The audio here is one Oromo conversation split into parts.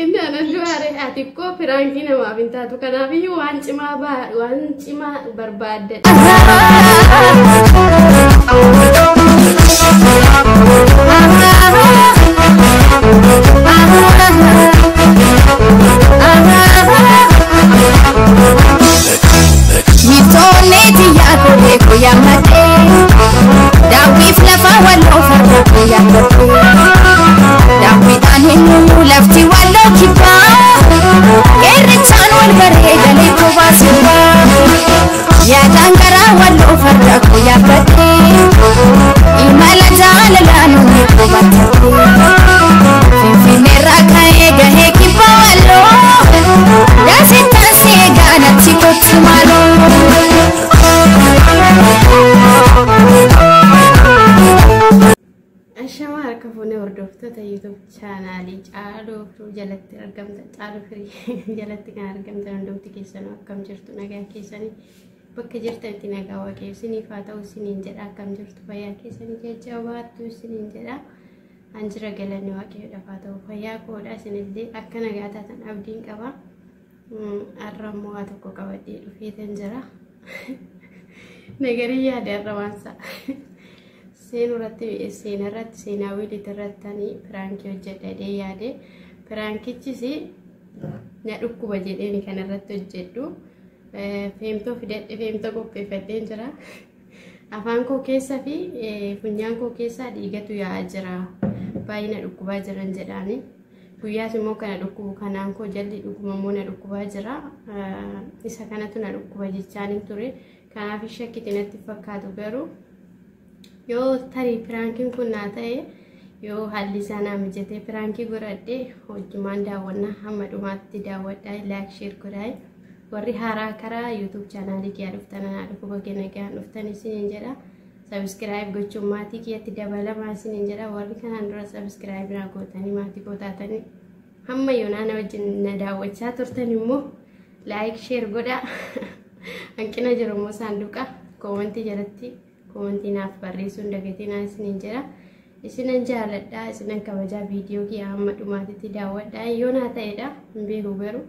Inni anan du'aare ati koo piraankii namaaf hin taatu kanaafiyyuu waan cimaa waan cimaa barbaadde. Miitoonni yaakoo beekoo yaammatee daawwiif lafa walloo farda yaammatee daawwiidhaan hin lafti walloo kibbaa qeerrichaan wal bareedalee kophaa sirbaa yaadaan garaa walloo farda koo yaabbatee imala jaalalaan onnee koo baattatee finfinneerraa ka'ee gahee kibbaa walloo daasittaan seegaa natti kottu maaloo. Ashamaa harka fuunee hordoftoota YouTube chaanaalii Caaluu Firii jalatti argamtan Caaluu Firii jalatti kan argamtan hundumti keessanuu akkam jirtu nagaa keessanii bakka jirtanitti nagaa waaqayyo isiniif haa ta'u isiniin jedha akkam jirtu fayyaa keessanii jajjabaattu isiniin jedha an jira galanni waaqayyoodhaaf haa ta'u fayyaa koodha isinillee akka nagaa taatan abdiin qaba har'a immoo waa tokko qabadhee dhufeetan jira nagarii yaada har'a waan sa'a. Seenurratti seenarratti seenaa wiiliit irratti piraankii hojjedhee yaade piraankichis na dhukkuba jedheen kan irratti hojjedhu feemtoo fidadhe feemtoo qopheeffadheen jira. Afaan koo keessa fi funyaan koo keessaa dhiigatu yaa'aa jira. Baay'ee na dhukkubaa jiran jedhaani. Guyyaas immoo kana dhukkubu kanaan koo jalli dhuguma immoo na dhukkubaa jira. Isa kanatu na dhukkuba jechaan ture. Kanaaf shakkiti natti fakkaatu garuu yoo tarii piraankiin kun naa ta'e yoo haalli isaa naa mijatee piraankii godhadhe hojjumaan daawwannaa hamma dhumaatti daawwadhaa like share godhaa warri haaraa karaa YouTube chaanaalii kiyyaa dhuftan anaa dhufu baga nagaan dhuftan isiniin jedha subscribe gochuun maatii kiyyatti dabalamaa isiniin jedha warri kanaan dura subscribe naa gootanii maatii koo taatanii hamma yoonaa na wajjin na daawwachaa turtan immoo like share godhaa hanqina jiru immoo saanduqa koomantii jalatti koomantii naaf barreessuun dagatinaa isiniin jedha. Isinan jaaladha, isinan kabajaa viidiyoo kiyya hamma dhumaatitti daawwadha. Yoo naa ta'edha, hin beeku garuu.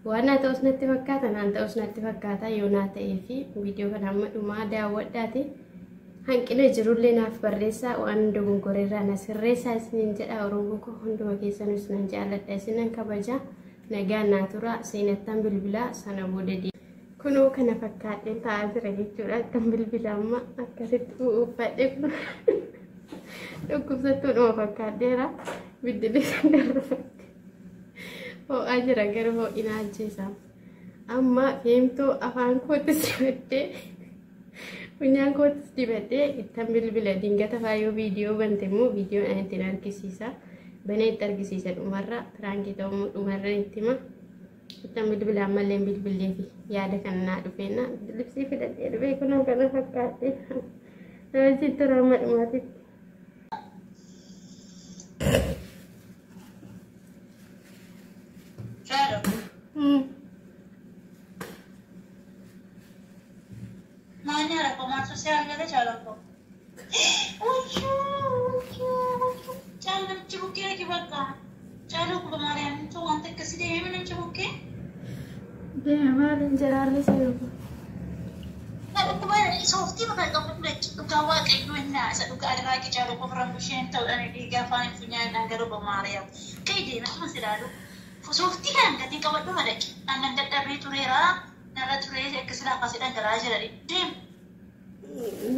Waan naa ta'us natti fakkaata, naan ta'us natti fakkaata yoo naa ta'ee fi viidiyoo kana hamma dhumaa daawwadhaati. Hanqina jirullee naaf barreessaa, waan dogongoreerraa na sirreessaa isiniin jedha. Oromoo koo hunduma keessanuu isinan jaaladha, isinan kabajaa. Nagaan naa tura, seenattaan bilbilaa sana booda deema. Kunoo kana fakkaadheen taa'aa jira jechuudha. Akkan bilbila amma akkasitti uffadhe kun dhukkubsattuudhuma fakkaadheera. Bilbilli kan darbatte ho'aa jira garuu ho'ina ajjeesa. Amma feemtoo afaan kootis dibadhee funyaan kootis dibadhee ittan bilbila dingata faayoo viidiyoo bante immoo viidiyoon ani ittiin argisiisa. Banee itti argisiisa dhumarra piraankii ta'uu dhumarra itti hima. Ittan bilbila ammallee bilbillee fi yaada kana naa dhufeenna libsii fidadhee dhufee kunoo kana fakkaadhe. Namichi tura amma dhumaatitti. Maanni rakkoo maaltu si argate jaalakko? Caala namichi bukkee argi bakka. Caaluu kuba maariyaam wanta akkasii deemee namichi bukkee. Deema maaliin jiraarri seenu. Sooftii bakka qabu dhugaa waaqayyoo innaa isa dhugaa adiraaqii caaluu qofa isheen ta'uudhaan dhiigaa afaan funyaan garuu bamaariyaam. Ka'ee deema amma si ilaalu. Sooftii kan gatiin qabadhu malaki. Aannan dadhabee tureera. Narra turee akka silaa kaasee dhangala'aa jira. Deema.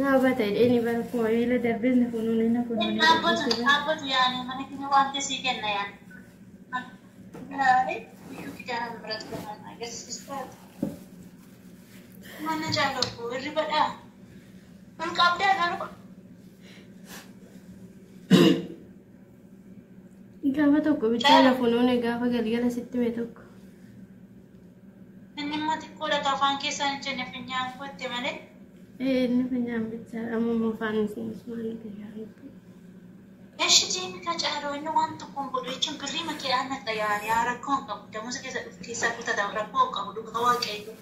Dhaabata jedhee bara kuma miila darbee na funuune na funuune. Dhaabbatu dhaabbatu yaani mana keenya waan sii kenna yaani. Biyyuu kidaana biratti kan agarsiisaa. Mana jaalladhu hirribadhaa. Ol qabdaa garuu. Gaafa tokko bichaa na funuune gaafa galgala sitti mee tokko. Inni immoo xiqqoodha afaan keessaan hin jenne funyaan kootti malee. Inni funyaan bichaa amma immoo afaan isinis maal biyyaa. Eshi deemi ka caaloo inni waan tokkoon godhu jechuun birrii makiidhaan naqa yaani yaa rakkoo hin qabu damuusa keessa dhufu keessaa kutata rakkoo hin qabu dhugaa waaqayyo.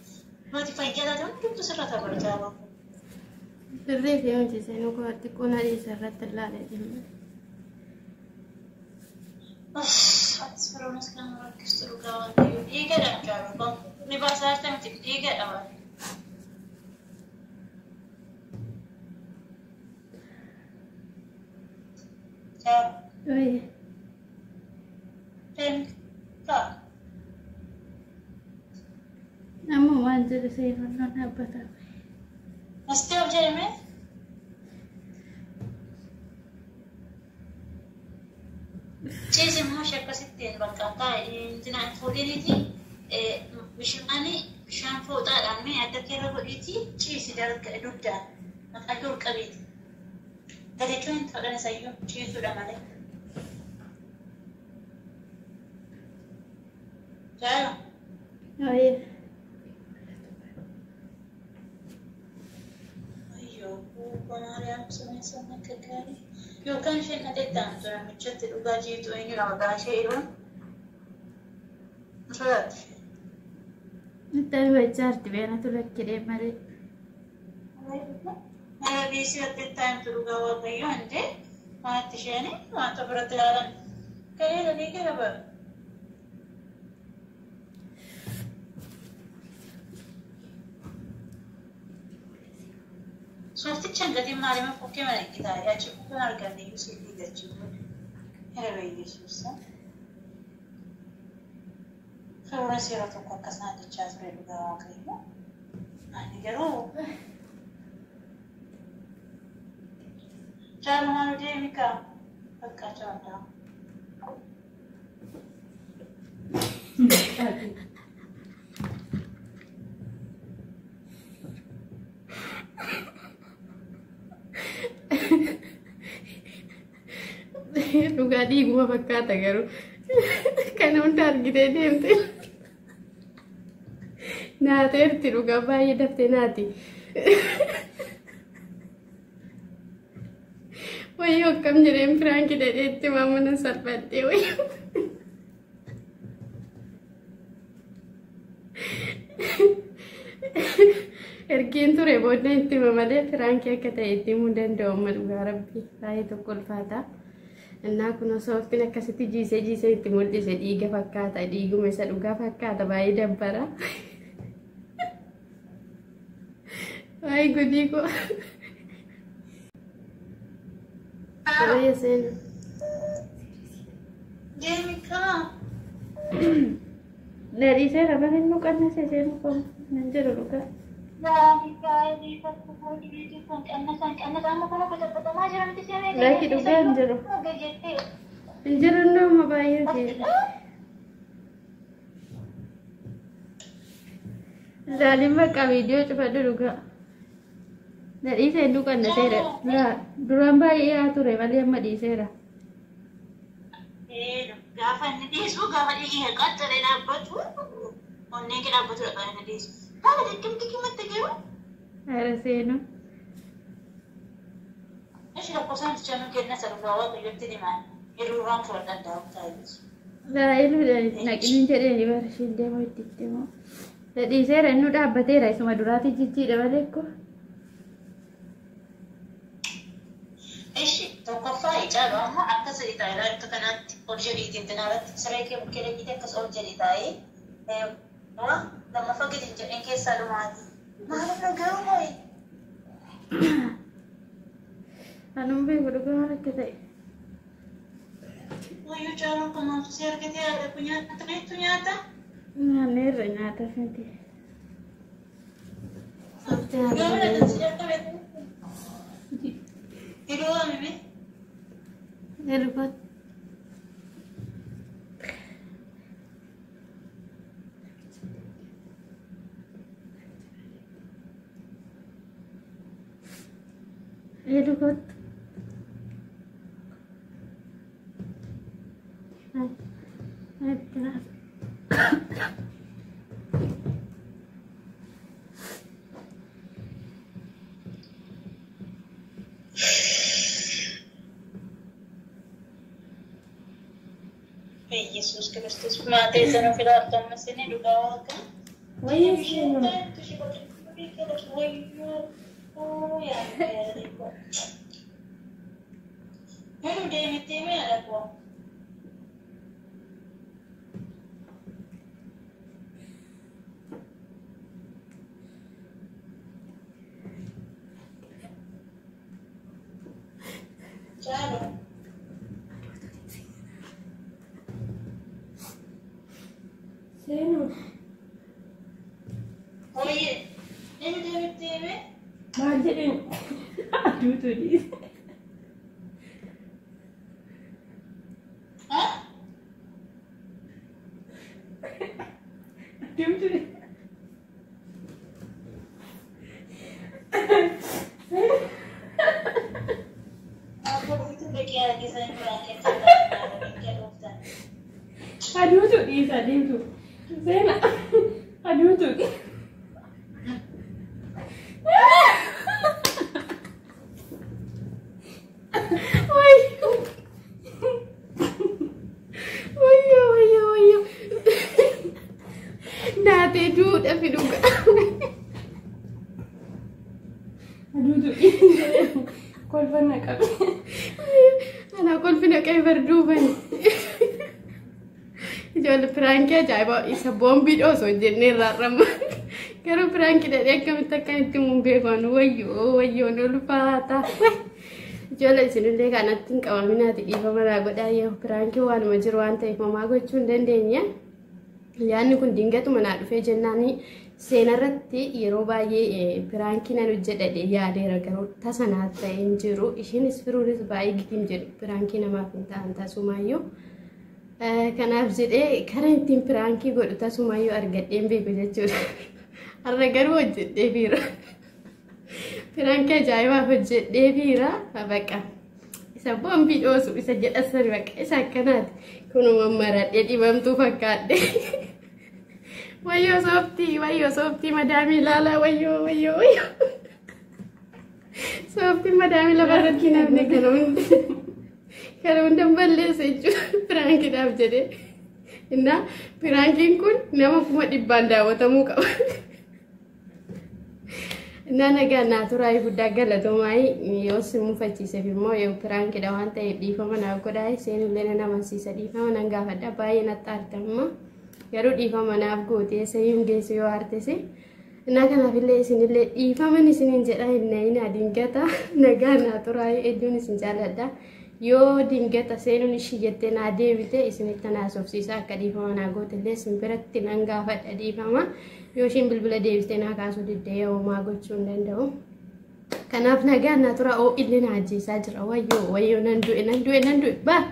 Nuti fayyaa taate hundumtu sirra tabara jaaloo. Sirrii fi hojii seenuu koo xiqqoo na dhiisa irratti ilaalee dhimma. Atis firoonis kan rakkistu dhugaa waaqayyo dhiigadha jaaloo. Ni baasaa jirta miti dhiigadha waan. Jaaloo. Amma waan jedhu seenuu dhaabbata. Masti of jedhame? Ciisi immoo ishee akkasittiin bakka taa'e fuudhiniiti bishaan fooxaadhaan mee adda keerra godhiiti ciisi dugdaan maqaa kee ol qabeeti. Gadi jechuun hin ta'uudhaan isayyuu ciisuudha malee. Jaaloo. Yookaan isheen dhateettaan namichatti dhugaa jiitu eenyudha maqaan ishee jedhuun sodaatti. Intalli wajjaarti beenatu lakkidhee malee. Nama biisii dhateettaan dhugaa waaqayyoo hindee waanti isheen wanta biratti ilaalan ka'ee lalii gara bara. Sooftichaan gatiin maaliif fukkee mana itti achi bukkeen arganne iyyuu siif dhiigachuu hiriira Yesuus. Firoon yeroo tokko akkasuma jechaa ture dhugaa waaqayyo. Ani garuu jaalumaan deemi kaa bakka jaallaa. Dhugaa dhiiguma fakkaata garuu kana hunda argitee deemte naateerti dhugaa baay'ee daftee naati. Wayyoo akkam jedheen piraankii dhedheetti maamuna salphadhee wayyoo. Ergiin ture booddee itti hima malee piraankii akka ta'e itti himuu danda'u amma dhugaa rabbi baay'ee tokko ulfaata. Innaa kun sooftiin akkasitti jiisee jiisee itti mul'ise dhiiga fakkaata dhiiguma isa dhugaa fakkaata baay'ee dabbara. Baay'ee gudii koo. Baay'ee seenu. Deemi kaa. Dhadhiiseera bara inni qannase seenu koo nan jedhu dhugaa. Lakki dhugaa hin jiru. Hin jiru nama baay'ee ta'e. Laaliin bakka viidiyoo cufadhu dhugaa. Dhadhiisee hedduu qannaseera. Duraan baay'ee yaa ture malee amma dhiiseera. Gaafa inni dhiisu gaafa dhiigee qaxxalee dhaabbatu onneen kee dhaabbatudha kan inni dhiisu. Gaafa dikkimatti jiru. Ara seenu. Ishi lakkoofsaan tichaa kenna sadarkaa waaqayyotti himaan hir'uurraan fudhadhan daawwatu taa'ee. Laayiluudha naqiniin jedheen bara isheen deemu itti deemu. Dhiiseera inni dhaabbateera isuma duraati jijjiidha malee ko. Ishi tokkoffaa icaalu amma akka sadii taa'ee akka kanaatti ol jedhiitiin irratti siree kee bukkee dhaqiitee akkas ol jedhii taa'ee lammaffaa gadi hin jedheen keessaa dhumaati. Maaliif garuu mooyi? Anuma beeku dhugaa maal akka ta'e. Wayyuu caaluu kunuunsu si argatee haadha kun nyaata reettu nyaata? Nyaanneerra nyaataaf miti. Garuu dhaqan si jalqabe. Yeroo waamime? Ergoot. Ergoot. Yesuus Kiristoos maatee sana filaattu amma isin dhugaa waaqa. Wayyee seenu. Seenu. Maal jedheen aduutu dhiise. Aduutu dhiise. Aduutu dhiise adeemtu. Seena aduutu dhiise. Wayyo. Wayyo wayyo wayyo. Naatee duudha fiduga. Aduutu dhiise. Kolfanna qabe. Ana kolfina qabe barduubani. Ijoollee piraankii ajaa'ibaa isa boombii osoo hin jennee irraa ramma. Garuu piraankii dhadhee akkamitti akka itti mun beekan wayyoo wayyoo ni ulfaata. Ijoollee isinillee kanatti hin qabaminaati dhiifama naa godhaa yoo piraankii waanuma jiru waan ta'eef homaa gochuu hin dandeenye. Yaadni kun dingatuma naa dhufee jennaani seenarratti yeroo baay'ee piraankii nan hojjedha yaadeera garuu tasa naa ta'e hin jiru. Ishiinis firuunis baay'ee gidim jedhu piraankii namaaf hin ta'an tasumaayyuu. Kanaaf jedhee karaa ittiin piraankii godhu tasumaayyuu argadheen beeku jechuudha. Har'a garuu hojjedhee fiira. Piraankii ajaa'ibaa hojjedhee fiira. Baqa isa boombii dhoosu isa jedhasan baqa isa akkanaati. Kunuma maradhee dhibamtuu fakkaadhe. Wayyoo sooftii wayyoo sooftii madaamii ilaalaa wayyoo wayyoo wayyoo. Sooftii madaamii lafarratti namni kana hundi. Kana hunda balleessa jechuudha piraankiidhaaf jedhee. Innaa piraankiin kun nama 100,000 daawwatamuu qaba. Innaa nagaa naa turaayii guddaa galatoomaayii yoo si mufachiiseef immoo yoo piraankiidha waan ta'eef dhiifama naaf godhaa seenullee nan amansiisa dhiifama nan gaafadha baay'ee natti aartamma garuu dhiifama naaf gootee seeyuun geessu yoo aartese. Innaa kanaafillee isinillee dhiifaman isiniin jedha hin nayinaa dingata nagaa naa turaayii hedduun isin jaalladha. Yoo dingata seenuun ishii jettee naa deebite isinitti naa sobsiisa akka dhiifama naa gootellee isin biratti nan gaafadha dhiifama. Yoo ishiin bilbila deebistee naa kaasuu diddee homaa gochuu hin danda'u. Kanaaf nagaa naa tura oo illee na ajjeesaa jira wayyoo wayyoo nan du'e nan du'e nan du'e baa.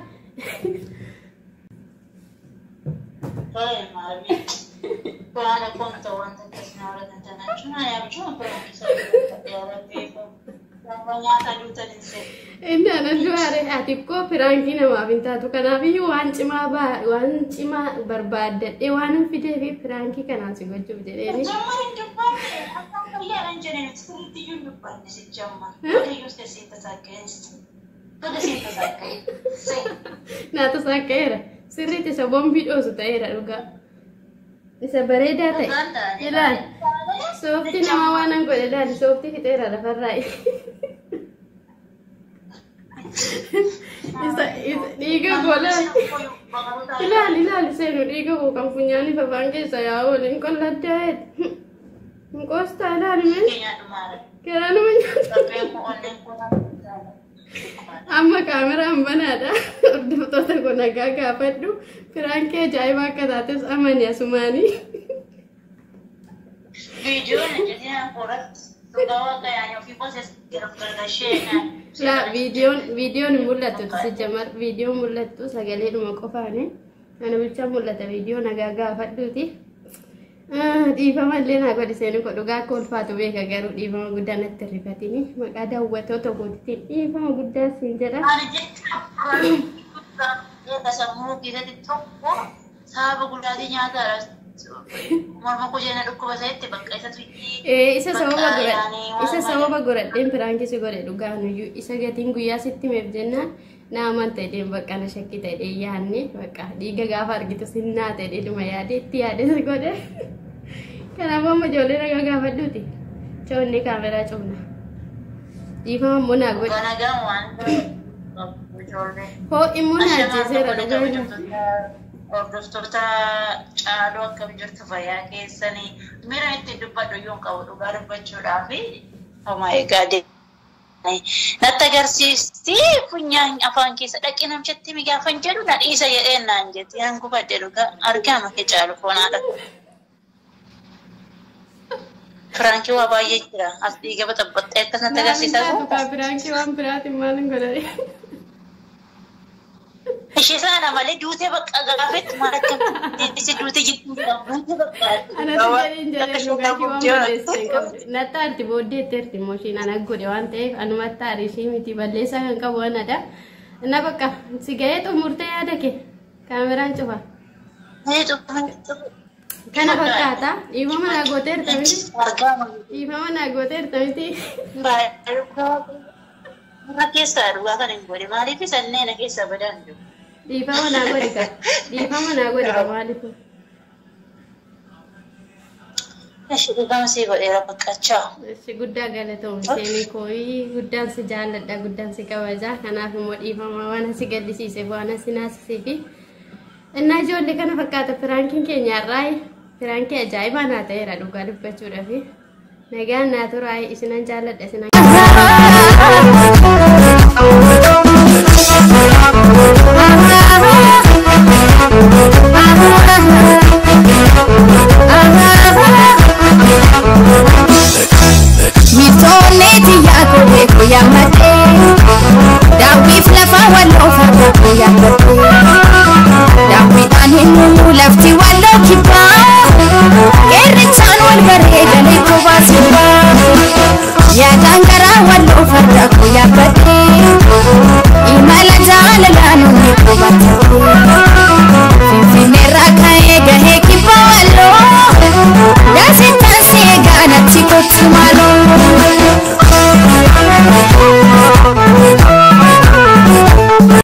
Inni anan du'aare ati koo piraankii namaaf hin taatu kanaafiyyuu waan cimaa waan cimaa barbaaddadhee waan hin fidee fi piraankii kanaan si gochuuf jedheeni. Naa tasaaka'eera sirriitti isa boombii dhoosu ta'eera dhugaa. Isa bareedaa ta'e ilaali sooftii nama waan an godhe ilaali sooftii fixeera lafarraa. Isa dhiiga gola ilaali ilaali seenu dhiiga koo kan funyaanii afaan keessa yaa'u waliin qolladdaa hin qoostaa ilaali mee garaanuma nyaata. Amma kaameraan banaadha. Hordoftoota koo nagaa gaafadhu. Piraankii ajaa'ibaa akka taates amani asumaanii. Laa viidiyoon hin mul'attu si jamar viidiyoon mul'attu sagaleedhuma qofaani. Ana bicha mul'ata viidiyoo nagaa gaafadhuuti. Dhiifama illee naa godhi seenu koo dhugaa akka ulfaatu beeka garuu dhiifama guddaa natti rifatini maqaa daawwattoota kootiitiin dhiifama guddaa siin jedha. Ani jecha sammuu keessatti tokko sababa guddaatii nyaataadha. Morma koo jala dhukkuba isaatti bakka isatu Isa sababa godhadhe isa sababa godhadheen piraankii si godhe dhugaanuyyuu isa gatiin guyyaa sitti meef jennaan na amanta jedheen bakka na shakkita jedhee yaadne bakka dhiiga gaafa argitu sinnaa ta'e dhuma yaade itti yaade si godhe. Kanaafuu amma ijoollee nagaa gaafadhuuti. Choonni kaameraa cufna. Dhiifama immoo naa godhi. Nagaan waan ijoollee. Hoo immoo naa ajjeeseera dhugaa. Hordoftoota caaluu akkam jirtu fayyaa keessanii miira ittiin dubbadhu iyyuu hin qabu dhugaa dubbachuudhaaf homaa egaa natti agarsiisti funyaan afaan keessa dhaqi namchatti mi gaafan jedhu na dhiisa jedheen naan jetti nan gubadhe dhugaa argama kee caalu foonaadha. Firaankii waa baay'ee jira as dhiiga baxabbaxxee akkas natti agarsiisaa Naaf piraankii waan biraatiin maal hin godhani. Ishee sana malee duutee bakka gaafetti maal akka duutee jirtu duutee bakka. Anatti jedheen jedhee dhugaatii waan balleessite hin qabdu. Natti aarti booddee itti erti immoo ishiin ana godhe waan ta'eef anumatti aari ishii miti balleessaa kan qabu anadha. Na bakka si ga'ee xumurtee yaada kee kaameraan cufa. Kana fakkaata dhiifama naa gooteerta miti. Dhiifama naa gooteerta miti. Irra keessaa dhugaa kan hin godhe maaliif sanneen keessaa badaan jiru. Dhiifama naa godhi ka. Dhiifama naa godhi ka maaliif. Ishee dhugama sii godheera baqqachaa. Ishi guddaa galatoom seenii kooyii guddaan si jaalladha guddaan si kabajaa kanaaf immoo dhiifama waan si gaddisiise waan si naasisee fi innaa ijoollee kana fakkaata piraankiin keenya har'aa piraankii ajaa'ibaa naa ta'eera dhugaa dubbachuudhaaf nagaan naa turaa isinan jaalladha isinan.